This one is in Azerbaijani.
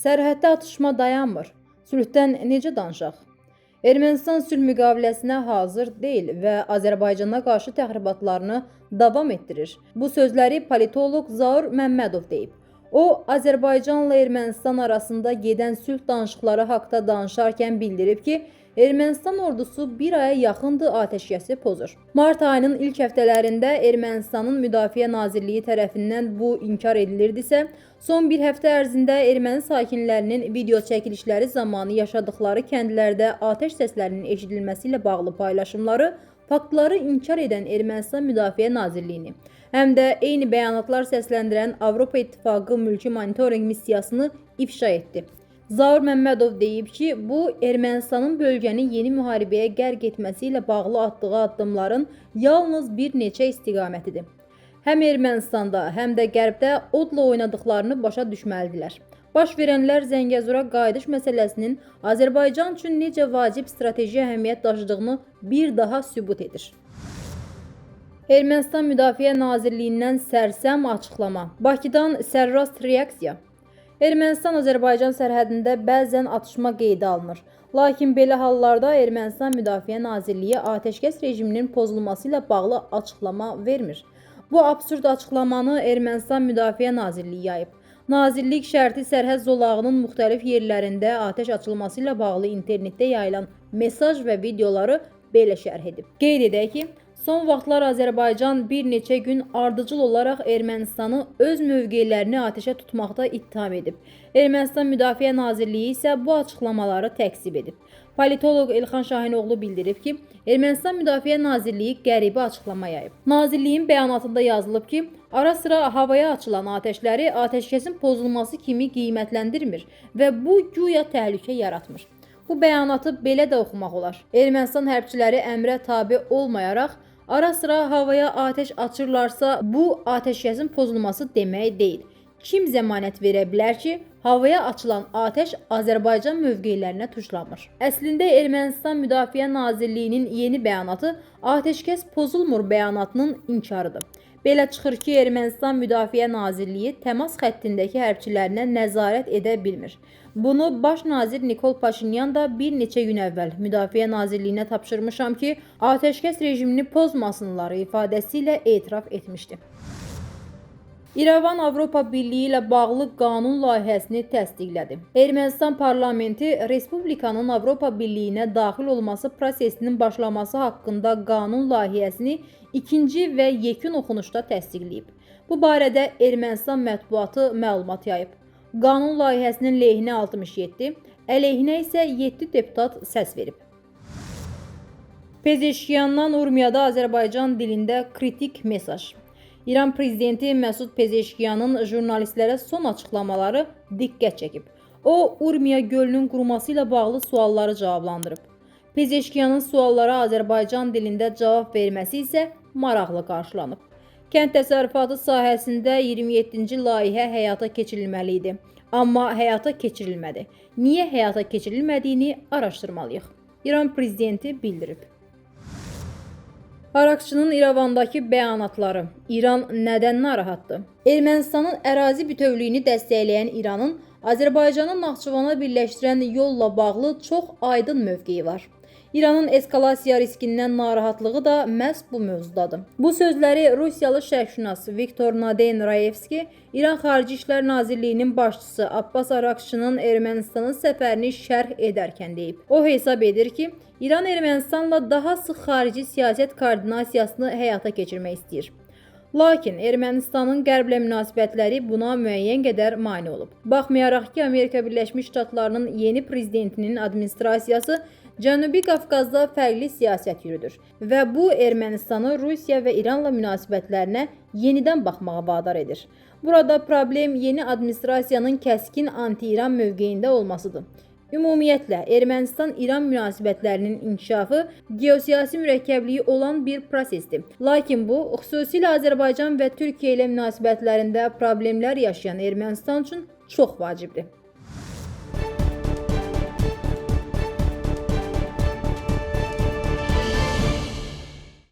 Sərhəddə atışma dayanmır. Sülhdən necə danışaq? Ermənistan sülh müqaviləsinə hazır deyil və Azərbaycana qarşı təxribatlarını davam etdirir. Bu sözləri politoloq Zaur Məmmədov deyib. O, Azərbaycanla Ermənistan arasında gedən sülh danışıqları haqda danışarkən bildirib ki, Ermənistan ordusu bir aya yaxındır atəşkəsi pozur. Mart ayının ilk həftələrində Ermənistanın Müdafiə Nazirliyi tərəfindən bu inkar edilirdisə, son bir həftə ərzində erməni sakinlərinin video çəkilişləri zamanı yaşadıkları kəndlərdə atəş səslərinin eşidilməsi ilə bağlı paylaşımları faktları inkar edən Ermənistan Müdafiə Nazirliyini, həm də eyni bəyanatlar səsləndirən Avropa İttifaqı mülki monitorinq missiyasını ifşa etdi. Zaur Məmmədov deyib ki, bu Ermənistanın bölgəni yeni müharibəyə qərq etməsi ilə bağlı atdığı addımların yalnız bir neçə istiqamətidir. Həm Ermənistanda, həm də Qərbdə odla oynadıqlarını başa düşməlidirlər. Baş verənlər Zəngəzura qayıdış məsələsinin Azərbaycan üçün necə vacib strateji əhəmiyyət daşıdığını bir daha sübut edir. Ermənistan Müdafiə Nazirliyindən sərsəm açıqlama. Bakıdan sərrast reaksiya. Ermənistan-Azərbaycan sərhədində bəzən atışma qeydə alınır. Lakin belə hallarda Ermənistan Müdafiə Nazirliyi atəşkəs rejiminin pozulması ilə bağlı açıqlama vermir. Bu absurd açıqlamanı Ermənistan Müdafiə Nazirliyi yayıb. Nazirlik şərti sərhəd zolağının müxtəlif yerlərində atəş açılması ilə bağlı internetdə yayılan mesaj və videoları belə şərh edib. Qeyd edək ki, son vaxtlar Azərbaycan bir neçə gün ardıcıl olaraq Ermənistanı öz mövqelərini atəşə tutmaqda ittiham edib. Ermənistan Müdafiə Nazirliyi isə bu açıqlamaları təkzib edib. Politoloq Elxan Şahinoğlu bildirib ki, Ermənistan Müdafiə Nazirliyi qəribə açıqlama yayıb. Nazirliyin bəyanatında yazılıb ki, ara-sıra havaya açılan atəşləri atəşkəsin pozulması kimi qiymətləndirmir və bu güya təhlükə yaratmır. Bu bəyanatı belə də oxumaq olar. Ermənistan hərbçiləri əmrə tabe olmayaraq ara-sıra havaya atəş açırlarsa, bu atəşkəsin pozulması demək deyil. Kim zəmanət verə bilər ki, havaya açılan atəş Azərbaycan mövqelərinə tuşlanmır? Əslində Ermənistan Müdafiə Nazirliyinin yeni bəyanatı atəşkəs pozulmur bəyanatının inkarıdır. Belə çıxır ki, Ermənistan Müdafiə Nazirliyi təmas xəttindəki hərbçilərinə nəzarət edə bilmir. Bunu Baş nazir Nikol Paşinyan da bir neçə gün əvvəl Müdafiə Nazirliyinə tapşırmışam ki, atəşkəs rejimini pozmasınlar ifadəsi ilə etiraf etmişdi. İrəvan Avropa Birliyi ilə bağlı qanun layihəsini təsdiqlədi. Ermənistan parlamenti Respublikanın Avropa Birliyinə daxil olması prosesinin başlaması haqqında qanun layihəsini ikinci və yekun oxunuşda təsdiqləyib. Bu barədə Ermənistan mətbuatı məlumat yayıb. Qanun layihəsinin lehinə 67, əleyhinə isə 7 deputat səs verib. Pezeşkiyandan Urmiyada Azərbaycan dilində kritik mesaj. İran prezidenti Məsud Pezeşkiyanın jurnalistlərə son açıqlamaları diqqət çəkib. O, Urmiya gölünün quruması ilə bağlı sualları cavablandırıb. Pezeşkiyanın suallara Azərbaycan dilində cavab verməsi isə maraqlı qarşılanıb. Kənd təsərrüfatı sahəsində 27-ci layihə həyata keçirilməli idi, amma həyata keçirilmədi. Niyə həyata keçirilmədiyini araşdırmalıyıq. İran prezidenti bildirib. Araqçının İrəvandakı bəyanatları. İran nədən narahatdır? Ermənistanın ərazi bütövlüyünü dəstəkləyən İranın Azərbaycanı Naxçıvana birləşdirən yolla bağlı çox aydın mövqeyi var. İranın eskalasiya riskindən narahatlığı da məhz bu mövzudadır. Bu sözləri Rusiyalı şərqşünas Viktor Naden Raevski İran Xarici İşlər Nazirliyinin başçısı Abbas Araqçının Ermənistanın səfərini şərh edərkən deyib. O hesab edir ki, İran Ermənistanla daha sıx xarici siyasət koordinasiyasını həyata keçirmək istəyir. Lakin Ermənistanın Qərblə münasibətləri buna müəyyən qədər mane olub. Baxmayaraq ki, Amerika Birləşmiş Ştatlarının yeni prezidentinin administrasiyası Cənubi Qafqazda fərqli siyasət yürüdür və bu Ermənistanı Rusiya və İranla münasibətlərinə yenidən baxmağa vadar edir. Burada problem yeni administrasiyanın kəskin anti-İran mövqeyində olmasıdır. Ümumiyyətlə, Ermənistan-İran münasibətlərinin inkişafı geosiyasi mürəkkəbliyi olan bir prosesdir. Lakin bu, xüsusilə Azərbaycan və Türkiyə ilə münasibətlərində problemlər yaşayan Ermənistan üçün çox vacibdir.